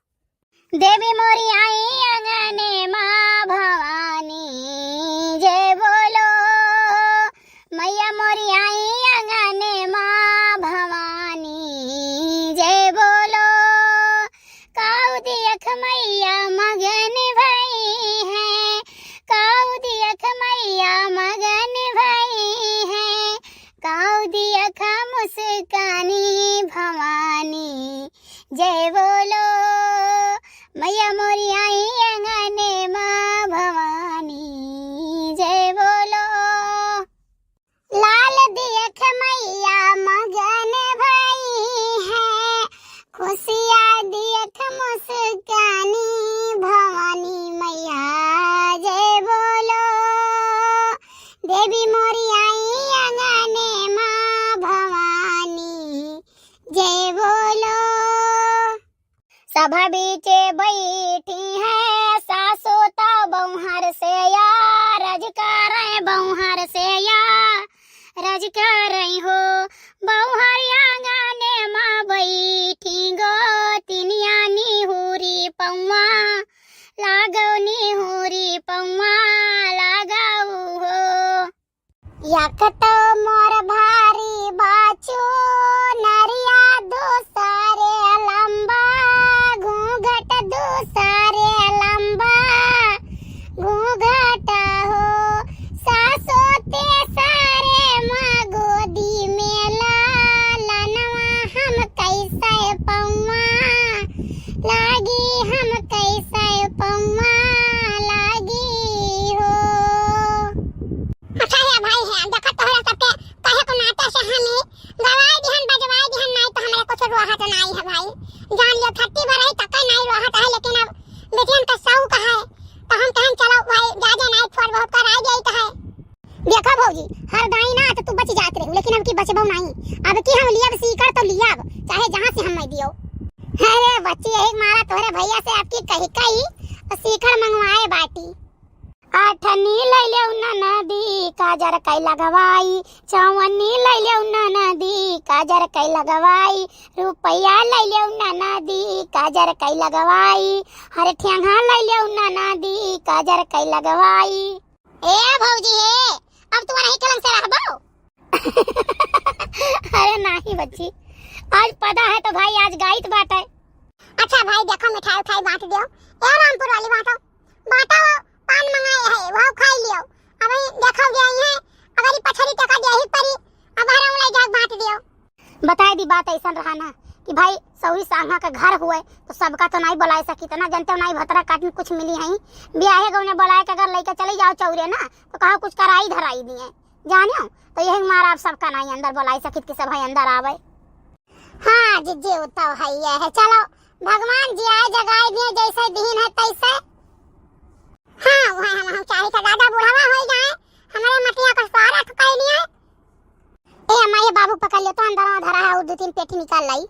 मोरी आई अंगने माँ भवानी, जय बोलो। सभा बीचे बैठी हैं सासु तौ बौहर से या, रज करै बौहर से या, रज करै हो। बौहर आंगने मा बैठी गोतिनिया निहुरी पौआ लागौ, निहुरी पौआ लागौ हो। एक तो मोर भारी बाचू नरिया, दूसरे लंबा घूंघट, दूसरे लंबा घूंघट हो। सासो ते सारे माँ गोदी में लालनवा, हम कैसे पौआ लागी, हम कैसे पौआ लागी हो। अच्छा है भाई, है देखत तोहरा सबके कहे को नाते से हम ही गवाई दिहन, बजवाई दिहन, नाई तो हमरे कुछ रोहत नाई है भाई। जान लियो धरती पर रही तक नाई रोहत है, लेकिन अब बेटियन का शौक है तो हम कहन चलो भाई जादे नाई थोड़ बहुत कराई देत है। देखो भौजी, हर दाई ना तो तू बच जात रहू, लेकिन अब की बचबो नाई। अब की हम लियब सीकर तो लियब, चाहे जहाँ से हम मैं दियो। अरे बच्ची, यही मारा तोहरे भैया से आपकी कही कही और सीकर मंगवाए बाटी। अठनी लैलेउ ननदी, काजर कै लगवाई। चवन्नी लैलेउ ननदी, काजर कै लगवाई। रुपया लैलेउ ननदी, काजर कै लगवाई। हर ठेंगा लैलेउ ननदी, काजर कै लगवाई। ए भौजी हे, अब तू नहीं कलम से रहबो? अरे नाही बच्ची, आज पदा है तो भाई आज गाइत बाटे। अच्छा भाई, देखो मिठाई उठाई बांट दियो। ए रामपुर वाली बांटो, बांटो, पान मंगाए है, वो खाई लियो। अब देखो गई है, अगर ये पछड़ी टका दे ही परी, अब हर उलाई जाग बांट दियो। बताए दी बात ऐसन रहा ना कि भाई सौरी सांगा के घर हुए तो सबका तो नहीं बुलाए सकी, इतना जनते नहीं भतरा काटन कुछ मिली है। ब्याहे गौने बुलाए के अगर लइके चले जाओ चौरे ना तो कहो कुछ कराई धराई दिए, जानियो तो यही मारा आप सबका नहीं अंदर बुलाई सकित कि सब है अंदर आवे। हाँ जिज्जी, उ तो है ये है। चलो भगवान जी आए जगाए दिए, जैसे दीन है तैसे। हाँ वह हम, हम चाहे तो दादा बुढ़ावा हो जाए, हमारे मटिया का स्वागत कर लिए। ए अम्मा, ये बाबू पकड़ ले तो अंदर धरा है और दो तीन पेटी निकाल लाई।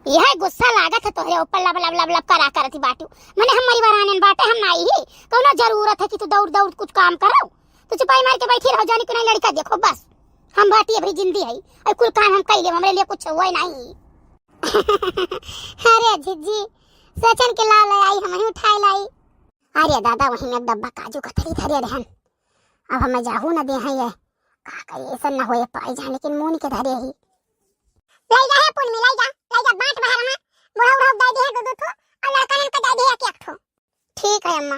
यह गुस्सा लागत है तोहरे ऊपर, लब लब लब लब करा करती बाटू। मने हमारी बरानन बाटे, हम नाई ही। कौनो जरूरत है कि तू दौड़ दौड़ कुछ काम करो? तू चुपाई मार के बैठी रहो, जानी कि नहीं लड़का देखो बस। हम बाटी अभी जिंदी है और कुल काम हम कई लेब, हमरे लिए कुछ हुआ ही नहीं। अरे जिज्जी, सोचन के ला ले आई, हम ही उठाए लाई। अरे दादा, वहीं में एक डब्बा काजू कतरी धरे रहन, अब हमें जाहू न दे हैं ये। का करी, ऐसा न होए पाई जाए, लेकिन मुन के धरे ही। ले जा हे पुन में, ले जा, ले जा, बांट बाहर में। बुढ़ा उढ़ा दे दे दो दो ठो, और लड़का नन का दे दे एक एक ठो। ठीक है अम्मा।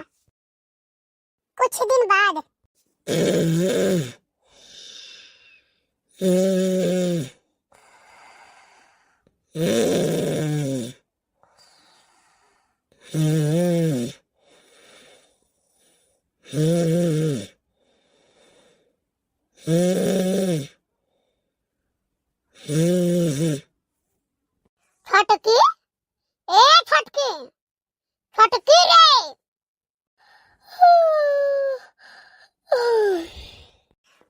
कुछ दिन बाद। छोटकी, ए छोटकी, छोटकी रे।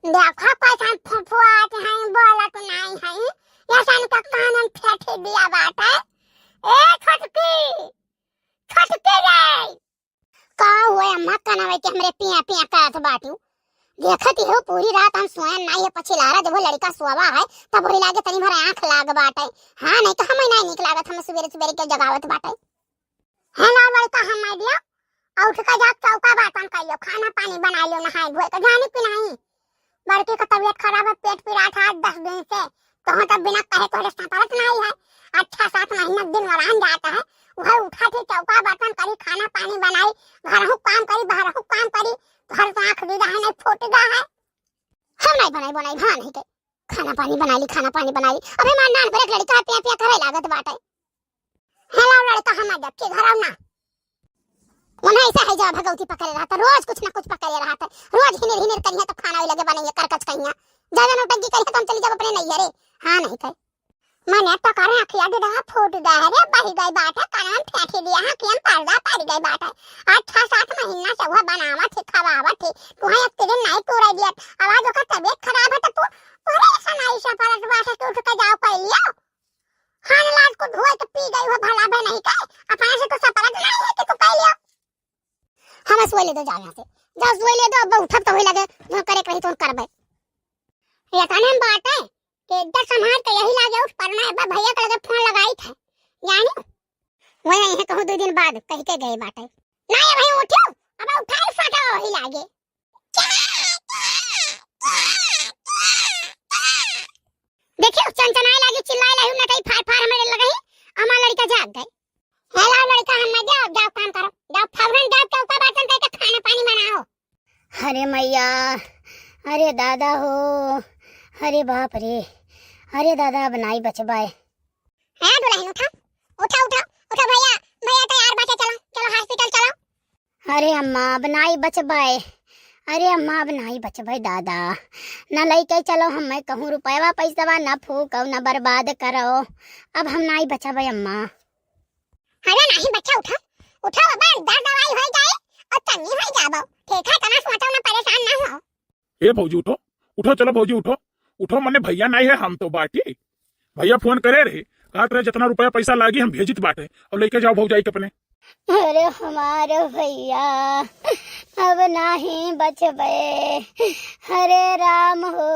देखो कैसन फुफुआत हैं, बोलत नहीं हैं, ऐसन का कानन फेंटे दिया बाटे। ए छोटकी, छोटकी रे। का हुए अम्मा, कनवे के हमरे पिया पिया करत बाटू? देखत ही हो पूरी रात हम सोयन नहीं है, पछिलारा जब वो लड़का सोवा है तब वही लागे तनी भर आँख लाग बाटे। हाँ नहीं तो हमें नहीं निक लागत, हमें सुबेरे सुबेरे के जगावत बाटे। है ना लड़का, हम आइडिया और उठ के जाओ, चौका बर्तन कर लियो, खाना पानी बना लियो, नहाए धोए के जाने की नहीं। बड़की का तबीयत खराब है, पेट पिरात है आज दस दिन से, तो हम तब बिना कहे तोहरे सतरत नहीं है। अच्छा सात महीना दिन वरान जाता है, वह उठा थे चौका बर्तन करी, खाना पानी बनाई, घरहू काम करी, बाहरहू काम करी, घर तो आँख दीदा है नहीं फूट गा है। हम नहीं बनाई बनाई भान है के खाना पानी बनाई ली, खाना पानी बनाई ली। अबे मार नान पर एक लड़का पिया पिया करे लागत बाटे। हेलो लड़का, हम जब के घर आओ ना। उन्हें ऐसा है जा भगवती पकड़े रहता, रोज कुछ ना कुछ पकड़े रहता, रोज हिनेर हिनेर करिया तो खाना वही लगे बनइया करकच कहिया। ज्यादा नौटंकी करिया तो हम चली जाब अपने नैहरे। हाँ नहीं कहे। मने तो करे अखिया दे दहा फूट गए रे, बही गई बाटे, कनवा में फेंटी दिया है, कि हम पर्दा पड़ गई बाटे। आज छह सात महीना से वह बनावत ही, खवावत ही, तुहे एक दिन नहीं पूरे दिया। अब आज ओकर तबीयत खराब है तो तू, तोरे ऐसा नहीं से परत बाटे कि उठ के जाओ कर लियो। खान लाज को धोए के पी गई हो, भला भे नहीं कहे, अपने से तो सपरत नहीं है कि तू कह लियो। हम सोए ले दो, जाओ यहाँ से, जाओ सोए ले दो, अब उठब तो होई लगे, जो करे के रही तो करबे। ये तने हम बात है कि इज्जत संभाल के यही लागे उठ पड़ना है, बा भैया के लगे फोन लगाई थे, जानी वही यही कहूँ दो दिन बाद कह के गए बाटे। ना ये भाई उठो, अब उठाए फाटा वही लागे। देखियो, चनचनाए लागी, चिल्लाए लागी, नटई फाड़ फाड़ हमरे लगही, हमार लड़का जाग गए। हेलो लड़का, हम ना जाओ, जाओ काम करो, जाओ फौरन जाओ, चौका बर्तन करके खाना पानी बनाओ। अरे मैया, अरे दादा हो, अरे बाप रे, अरे दादा, अब नाई बचबाए। हाँ दुल्हन, उठा, उठा, उठा, उठा भैया, भैया तैयार बाटे, चलो, चलो hospital चलो। अरे अम्मा, अब नाई बचबाए, अरे अम्मा, अब नाई बचबाए दादा, ना लइके चलो, हम मैं कहूँ रुपयवा पैसवा ना फूको, ना बर्बाद करो, अब हम नाई बचबाए अम्मा। अरे नाहीं बच्चा, उठा, उठा बाबा, दर्द दवाई हो जाए और चंगी हो जाबो, ठीक है, तना सोचो ना, परेशान ना हो। ए भौजी उठो, उठो, चलो भौजी उठो, उठो, मने भैया नाई है, हम तो बाटी। भैया फोन करे रहे, कहत रहे जितना रुपया पैसा लागी हम भेजित बाटे, और लेके जाओ भौजाई के अपने। अरे हमार भैया, अब नाहीं बचबे, हरे राम हो।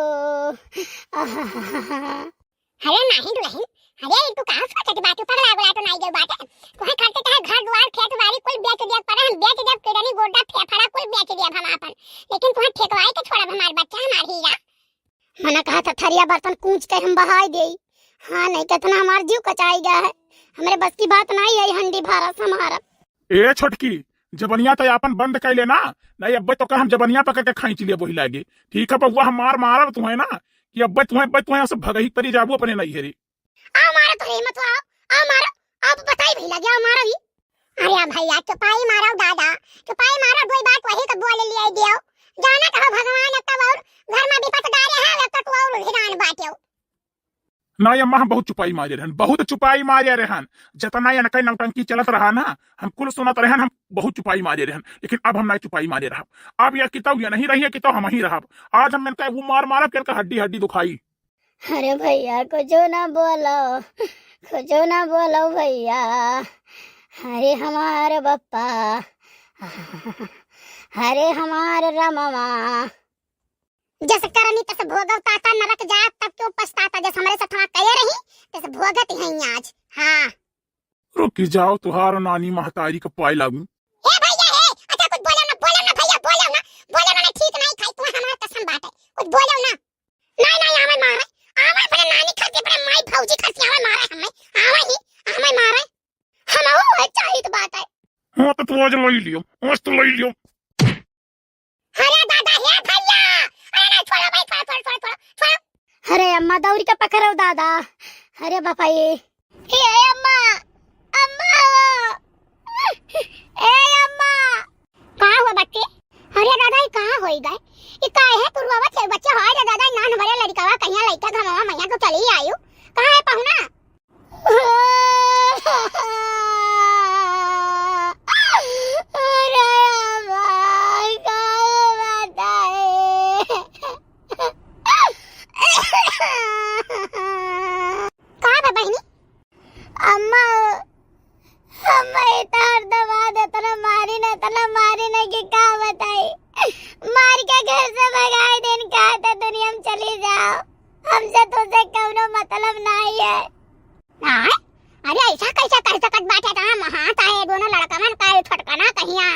अरे नाहीं दुल्हन, अरे ई तू कहाँ सोचत बाटू, पगला गला तो नाई गए बाटे। तुहे खर्चे चाहे घर दुआर खेत बाड़ी कुल बेच दिया पड़े, हम बेच देब, किडनी गोड्डा फेफड़ा कुल बेच देब हम आपन, लेकिन तुहे ठेकवाए के छोड़ब हमार बच्चा, हमार हीरा। मना कहा था थरिया बर्तन कूच के हम बहाई देई। हाँ, नहीं कितना हमार जीव कचाई गया है। हमरे बस की बात नहीं है, हंडी भारत हमारा। ए छोटकी, जबनिया तो आपन बंद कर लेना, नहीं अब्बे तो का हम जबनिया पकड़ के खींच लिए वही लागे। ठीक है बउआ, हम मार मारब तुहे ना, कि अब्बे तुहे, अब्बे तुहे सब भगही परी जाबू अपने नहीं हेरी। आओ मारो तो हिम्मत आओ, आओ मारो, अब बताई भी लगे, आओ मारो ही। अरे भैया, चुपाई मारो दादा, चुपाई मारो, दो बात वही के बोल लिए दियो। जाना कहो भगवान, अब तब और घर में विपत डारे हैं, अब तक और हैरान बाटे। ना अम्मा, हम बहुत चुपाई मारे रहन, बहुत चुपाई मारे रहन। जतना ये नकई नौटंकी चलत रहा ना, हम कुल सुनत रहन, हम बहुत चुपाई मारे रहन, लेकिन अब हम ना चुपाई मारे रहब। अब ये किताब ये नहीं रही है, किताब हम ही रहब। आज हम इनका वो मार मारब कि इनका हड्डी हड्डी दुखाई। अरे भैया, कुछो ना बोलो, कुछो ना बोलो भैया। अरे हमार बप्पा, अरे हमार रमवा। जस करनी तस भोगव ताता, नरक जात तब क्यों पछताता। जस हमरे से थोड़ा करे रही, तस भोगत हैं आज। हाँ। रुकी जाओ, तुहार नानी महतारी के पाए लागू। ए भैया, हे, अच्छा कुछ बोलो ना, बोलो ना भैया, बोलो ना, बोलो ना, ठीक नहीं खाई, तू हमार कसम बाटे, कुछ बोलो ना। नहीं, नहीं, आवे मारे, आवे अपने नानी खाती, अपने माई भौजी खाती, आवे मारे हमें, आवे ही, हमें मारे, हम वो है चाहित बाटे। हाँ, तो तू आज लई लियो, आज तो लई लियो। अरे दादा, हे भैया, अरे नहीं, छोड़ो भाई, छोड़ो, छोड़ो, छोड़ो, छोड़ो, छोड़ो। अरे अम्मा, दौड़ी के पकड़ो दादा, अरे बापा ये। हे अम्मा, अम्मा, ए अम्मा। का हुआ बच्चे? अरे दादा, ये कहाँ होई गए? ये का है तू रोवत है बच्चे? हाय रे दादा, नान भरे लड़कावा कहिया लइका घमावा मैया तो चली आयु। कहाँ है पहुना? अरे अम्मा, का बताए? का बा बहिनी? अम्मा, अम्मा, ये तार दमाद इतना मारी ना, इतना मारी ना कि का बताई। मार के घर से भगाई देन, कहा था दुनिया में चली जाओ, हमसे तुमसे कौनो मतलब नहीं है। आय? अरे ऐसा कैसे कह सकत बाटे? तना महात है दोनों लड़कवन का, ये छोटकना कहिया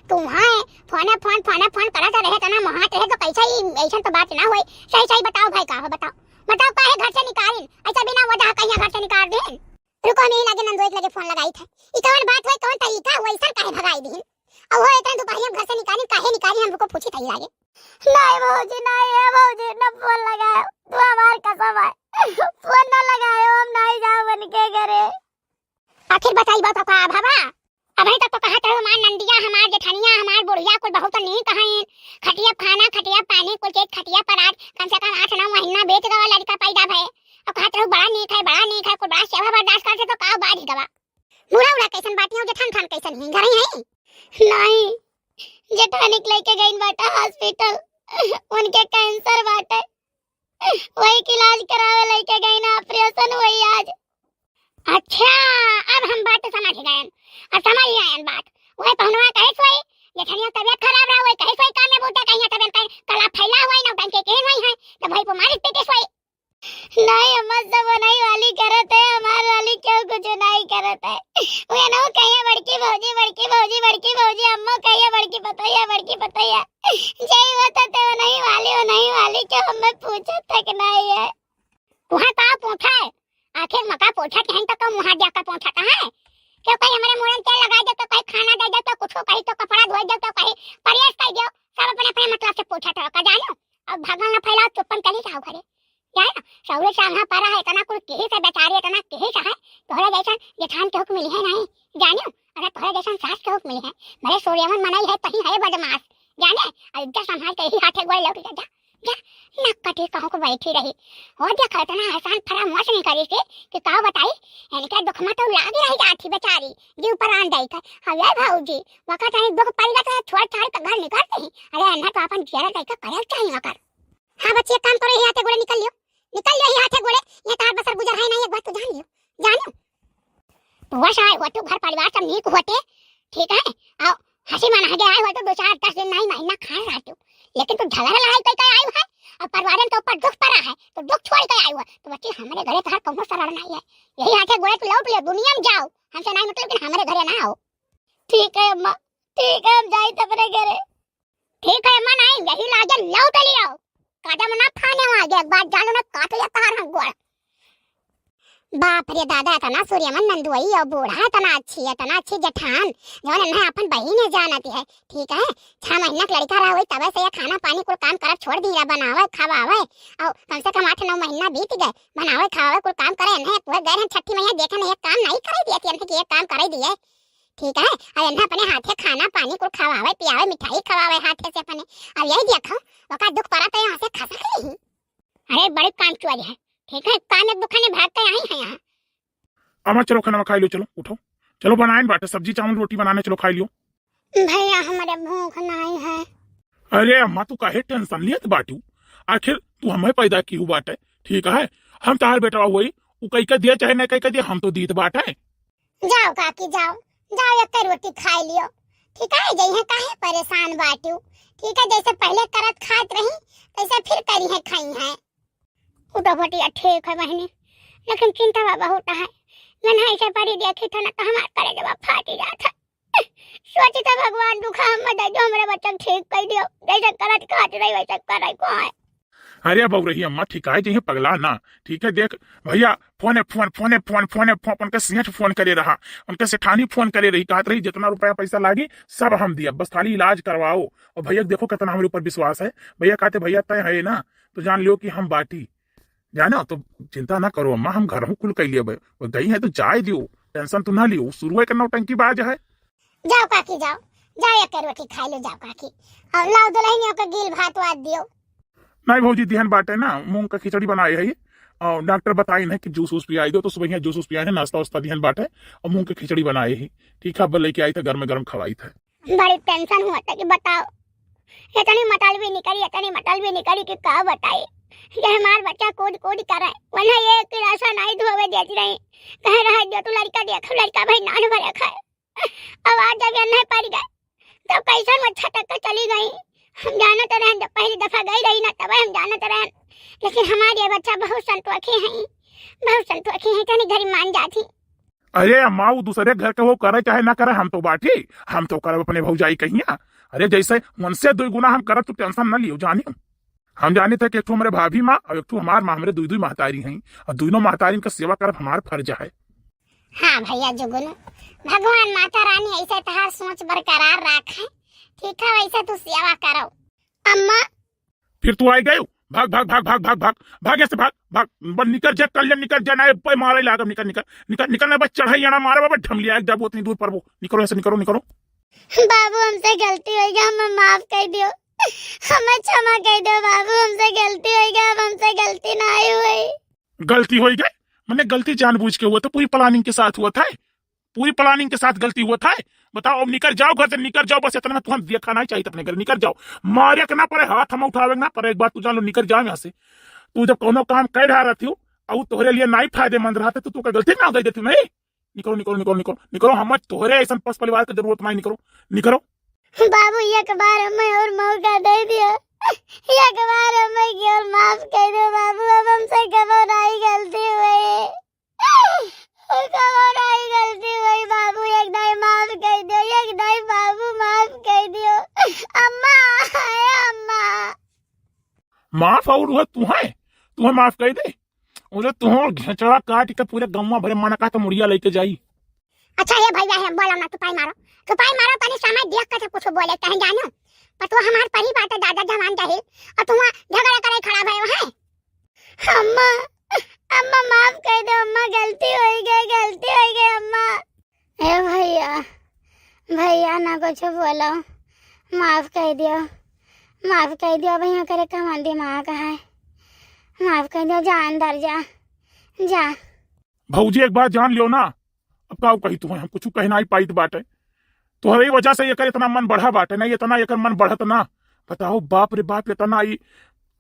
तू है, फोने फोन, फोने फोन करत रहे, तना महात रहे तो कैसे ही, ऐसा तो बात ना होई। सही सही बताओ भाई, का हो बताओ, बताओ काहे घर से निकालिन? ऐसा बिना वजह कहिया घर से निकाल देन? रुको, हम यही लागे नंदोई के लगे फोन लगाई थे। ई कौन बात होई, कौन तरीका, वैसन काहे भगाई दीन? अब वो इतना दोपहरिया में घर से निकालिन, काहे निकालिन, हम रुको पूछी तई लागे। नहीं भौजी, नहीं है भौजी, न फोन लगायो, तू हमार कसम है, फोन न लगायो, हम नहीं जाओ बन के घरे। आखिर बताई बात का बाबा, अबहीं तक तो कहत रहो, हमार नंदिया, हमार जेठनिया, हमार बुढ़िया कुल बहुत नीक हईन। खटिया खाना, खटिया पानी, कुल चीज खटिया पर। आज कम से कम आठ नौ महीना बीत गवा, लड़का पैदा भए। अब कहत रहो, बड़ा नीक है, बड़ा नीक है। का सेवा बर्दाश्त करते तो का बाढ़ गवा। बूढ़ा उड़ा कैसन बाटी हो, जेठान ठान कैसन ही, घर ही है? नहीं, जेठानी के लेके गईन बाटा हॉस्पिटल, उनके कैंसर बाटे, वही के इलाज करावे लेके गईन, ऑपरेशन हुई आज। अच्छा, अब हम बात समझ गए, अब समझ आयन बात। वही पहुनवा कहे सोई, जेठनिया तबियत खराब रहा, वही कहे सोई काम में बूटा कहीं तबियत कहीं कला फैला हुआ ही ना, टंके के नहीं है, तो वही को मालिक पीटे सोई। नहीं अम्मा, सब नहीं वाली करत है, हमार वाली क्यों कुछ नहीं करत है। वे ना कहिए बड़की भौजी, बड़की भौजी, बड़की भौजी, अम्मा कहिए बड़की पतोहिया, बड़की पतोहिया। जय वो तो ते वो नहीं वाली, वो नहीं वाली, क्यों हमें पूछत तक नहीं है। तुहा का पूछा है? आखिर मका पूछत हैं तो कम वहाँ जाकर पूछत है। क्यों कहीं हमारे मुड़न तेल लगा दे तो कहीं खाना दे दे तो कुछ कहीं तो कपड़ा धोए दे तो कहीं प्रेस कर दो, सब अपने अपने मतलब से पूछत हो का जानो। अब भगवान ना फैलाओ, चुप्पन चली जाओ घरे। जाए ना, सौरे सांघा परा है, इतना कुल किहिस है बेचारी, इतना किहिस है, तोहरा जैसन जेठान केहू के मिली है नहीं, जानियो, अगर तोहरा जैसन सास केहू के मिली है, भले सूर्यमन मनई है, कहीं है बदमाश, जाने, और इज्जत संभाल के यही हाथे गोड़े लौट जा, जा, जा, नक कटी कहूँ को बैठी रही। हो देखा, इतना एहसान फरामोश नहीं करी से कि का बताई, इनके दुख में तो लागी रही जाती बेचारी, जीव प्राण दई कर। हवे भौजी, वका तनी दुख पड़ गया तो छोड़ छाड़ के घर निकल गई। अरे अन्ना तो अपन जियरा दई कर करे चाहिए वकर। हाँ बच्ची, एक काम करो, यही हाथे गोड़े निकल लियो, निकल लियो यही हाथे गोड़े, ये तार बसर गुजर है नहीं, एक बात तू जान लियो, जानियो। बुआ सा आए होतू, घर परिवार सब नीक होते, ठीक है, और हंसी मना के आए होतू, दो चार दस दिन नहीं महीना खा रहतू, लेकिन तू झगड़ा लड़ाई कई के आई है, और परिवार के ऊपर दुख पड़ा है, तो दुख छोड़ के आई है, तो बच्ची हमारे घरे तोहार कौनो शरण नहीं है, यही हाथे गोड़े तू लौट लियो, दुनिया में जाओ, हमसे नहीं मतलब, लेकिन हमारे घरे ना आओ। ठीक है अम्मा, ठीक है, हम जाई तब अपने घरे। ठीक है अम्मा, नहीं यही लागे लौट लियो, कदम ना फाने आगे, एक बार जानो ना काट लिया तार हम गोड़। बाप रे दादा, इतना सूर्यमन नंदुई और बूढ़ा, इतना अच्छी, इतना अच्छी जेठान, जौन इन्हें अपन बहिन है जानती है, ठीक है, छह महीना के लड़का रहा हुई, तबे से ये खाना पानी कुल काम करब छोड़ दी है, बनावे, खवावे, और कम से कम आठ नौ महीना बीत गए, बनावे, खवावे, कुल काम करे, इन्हें पूरे गए हैं छठी मैया, देखे नहीं, एक काम नहीं करे दिए, इन्हें कि एक काम करे दिए, ठीक है, और इन्हें अपने हाथे खाना पानी कुल खवावे, पियावे, मिठाई खवावे हाथे से अपने, अब यही देखो, ओका दुख पड़ा तो यहाँ से खसक नहीं। अरे बड़े काम चोर है, ठीक है, काम एक दुखाने भाग के आई है यहाँ। अम्मा चलो खाना खाई लो, चलो उठो, चलो बनाए बाटे सब्जी चावल रोटी बनाने, चलो खाई लियो। भैया हमारे भूख नहीं है। अरे अम्मा तू काहे टेंशन लेत बाटू, आखिर तू हमें पैदा की हु बाटे, ठीक है, हम तार बेटवा हुई, उ कई के दिया चाहे नहीं कई के दिया, हम तो दीत बाटे। जाओ काकी जाओ, जाओ एक रोटी खाई लियो, ठीक है, जइहे काहे परेशान बाटू, ठीक है, जैसे पहले करत खात रही तैसे फिर करी है खाई है। उ तो बतिया ठीक है बहिनी, लेकिन चिंता बा बहुत है। मैं ना ऐसे परी देखी था ना तो हमार करेजवा फाटी जात है। सोची था भगवान दुखा हम दे दो, हमरे बच्चा ठीक कर दियो, जैसे करत खात रही वैसे करे को है। अरे बउरही अम्मा, ठीक है, जइहे पगला ना, ठीक है, देख भैया, फोने फोन, फोने फोन, फोने फोन, उनके सेठ फोन करे रहा, उनके सेठानी फोन करे रही, कहत रही जितना रुपया पैसा लागी सब हम दिया, बस खाली इलाज करवाओ। और भैया देखो कितना हमारे ऊपर विश्वास है, भैया कहते भैया तय है ना, तो जान लियो कि हम बाटी, जानो तो चिंता ना करो अम्मा, हम घर हूँ कुल कैलिए बे, वो गई है तो जाए दियो, टेंशन तो ना लियो, शुरू है के नौटंकी बाज है। जाओ काकी जाओ, जाओ एक रोटी खाई लो, जाओ काकी, और लाओ दुल्हनियों को गील भात वात दियो। नहीं भौजी, दिहन बाटे ना, मूंग का खिचड़ी बनाए है, और डॉक्टर बताइन है कि जूस वूस पियाई दो, तो सुबह यहाँ जूस वूस पियाए है, नाश्ता वास्ता दिहन बाटे, और मूंग का खिचड़ी बनाए है, ठीक है, अब लेके आई था, गर्म गर्म खवाई था। बड़ी टेंशन हुआ था कि बताओ, इतनी मटल भी निकली, इतनी मटल भी निकली कि का बताई। ये हमार बच्चा कूद कूद करे, वरना ये एक गिलासा नहीं धोवे देती रही, कहे रहे जो तू लड़का देख, लड़का भाई नान भरे खाए। अब आज जब ये नहीं पड़ गए, तब कैसन वो छटक के चली गई। हम जानत रहन, जब पहली दफा गई रही ना, तब हम जानत रहन, लेकिन हमारे बच्चा बहुत संतोखी हैं, बहुत संतोखी हैं, तनी घरी मान जाती। अरे अम्मा, वो दूसरे घर के वो करे चाहे ना करे, हम तो बाटी, हम तो करब अपने भौजाई कहिया। अरे जैसे उनसे दो गुना हम करब, तू टेंशन ना लियो जानियो। हम जानित है कि एक ठो हमरे भाभी माँ और एक ठो हमार माँ, हमरे दुई दुई महतारी हैं, और दोनों महतारी का सेवा करब हमार फर्ज है। हाँ भैया जुगनू, भगवान माता रानी ऐसे तहार सोच बरकरार रखे, ठीक है, वैसे तू सेवा करो। अम्मा, फिर तू आई गयो, भाग भाग भाग भाग भाग भाग भाग, ऐसे भाग भाग, बस निकल जा, कल्याण निकल जा, ना पे मारे लागब, निकल निकल निकल निकल, ना बस चढ़ाई आना मारे बाबा, ढमलिया एक जब उतनी दूर पर वो निकलो, ऐसे निकलो निकलो। बाबू हमसे गलती हो गया, हमें माफ कर दियो, हमें क्षमा कर दो बाबू, हमसे गलती हो गया, अब हमसे गलती ना आई हुई। गलती होई गई, मने गलती जानबूझ के हुआ था, पूरी प्लानिंग के साथ हुआ था, पूरी प्लानिंग के साथ गलती हुआ था। बताओ, अब निकर जाओ घर से, निकर जाओ, बस इतना में तुहन देखा नहीं चाहिए अपने घर, निकर जाओ। मारे के ना पड़े, हाथ हम उठावे के ना पड़े, एक बात तू जान लो, निकर जाओ यहाँ से। तू जब कोनो काम कर रहा रहती हो, और तोहरे लिए नहीं फायदेमंद रहा था, तो तू का गलती ना दे देती नहीं। निकरो, निकरो, निकरो, निकरो, निकरो। हम तोहरे ऐसन पस परिवार के जरूरत नहीं, निकरो, निकरो। बाबू, एक बार हमें और मौका दे दियो, एक बार हमें की और माफ कर दो बाबू, अब हमसे कबो नहीं गलती हुई, कबो नहीं गलती हुई बाबू, एक दाई माफ कर दियो, एक दाई बाबू माफ कर दियो। अम्मा, ए अम्मा। माफ और हुआ तू है, तू है माफ कर दे। उन्हें तुहर घेचड़ा काट के पूरे गौवा भरे मन का तो मुड़िया लेके जाई। अच्छा, हे भैया, हे बोलो ना, तू पाई मारो, तू पाई मारो, तनी समय देख के कुछ बोले, कहीं जानो। पर तू हमार परी बात है, दादा जवान जाहिल, और तू वहाँ झगड़ा करे खड़ा भय है। अम्मा, अम्मा माफ कर दो, अम्मा गलती हो गई, गलती हो गई अम्मा। ए भैया, भैया ना कुछ बोलो, माफ कर दियो, माफ कर दियो, भैया करे कमन दिमाग है, माफ कर दियो, जा अंदर जा, जा। भौजी, एक बात जान लियो ना, अब का कही तुम्हें, हम कुछ कहना ही पाइत बाटे। तोहरे वजह से एकर इतना मन बढ़ा बाटे ना, इतना एकर मन बढ़त ना। बताओ, बाप रे बाप, इतना ई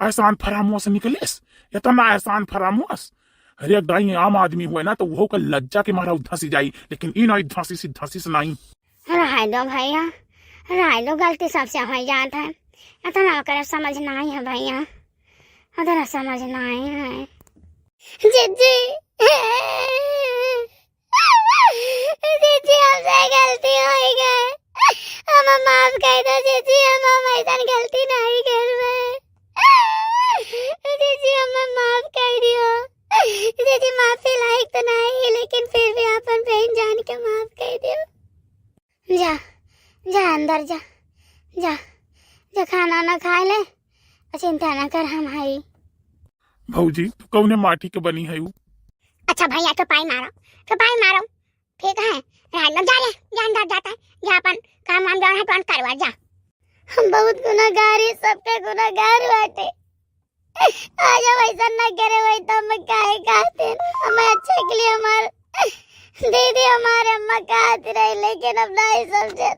एहसान फरामोश निकलेस, इतना एहसान फरामोश। अरे, एक दाई आम आदमी हुए ना, तो वो का लज्जा के मारा उ धंसी जाई, लेकिन ई नहीं धंसी सी, धंसी से नहीं। रह दो भैया, रह दो, गलती सबसे हो जात है, इतना ओकरे समझ नहीं है भैया, इतना समझ नहीं है। जीजी, जीजी, हमसे गलती हो गई, हम माफ कर दो जीजी, हम, हम ऐसा गलती नहीं करबे। जीजी, हम माफ कर दियो। जीजी, माफी लायक तो नहीं, लेकिन फिर भी अपन बहन जान के माफ कर दियो। जा, जा अंदर जा, जा, जा खाना ना खा ले, चिंता ना कर, हम हई। भौजी, तू कौने माटी के बनी है उ? अच्छा भैया, तो पाई मारो, तो पाई मारो। ठीक है, राज लोग जा रे, जा अंदर जाता है, जा अपन काम वाम जौन है, तुरंत करवा जा। हम बहुत गुनाहगार ही, सबके गुनाहगार बाटे। आज हम ऐसा ना करे, वही तो हम काहे कहते हैं, हमें अच्छे के लिए हमारे दीदी, हमारे अम्मा कहती रही, लेकिन अब नहीं समझे।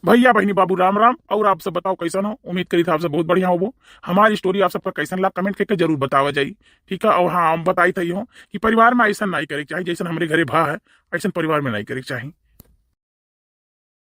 भैया, बहिनी, बाबू, राम राम। और आप सब बताओ, कैसन हो? उम्मीद करी था आप सब बहुत बढ़िया होबो। हमारी स्टोरी आप सबका कैसन लाग, कमेंट करके जरूर बतावा जाई, ठीक है? और हाँ, हम बताई था हो कि परिवार में ऐसा नहीं करे के चाही, जैसन हमरे घरे भा है, ऐसन परिवार में नहीं करे के चाही।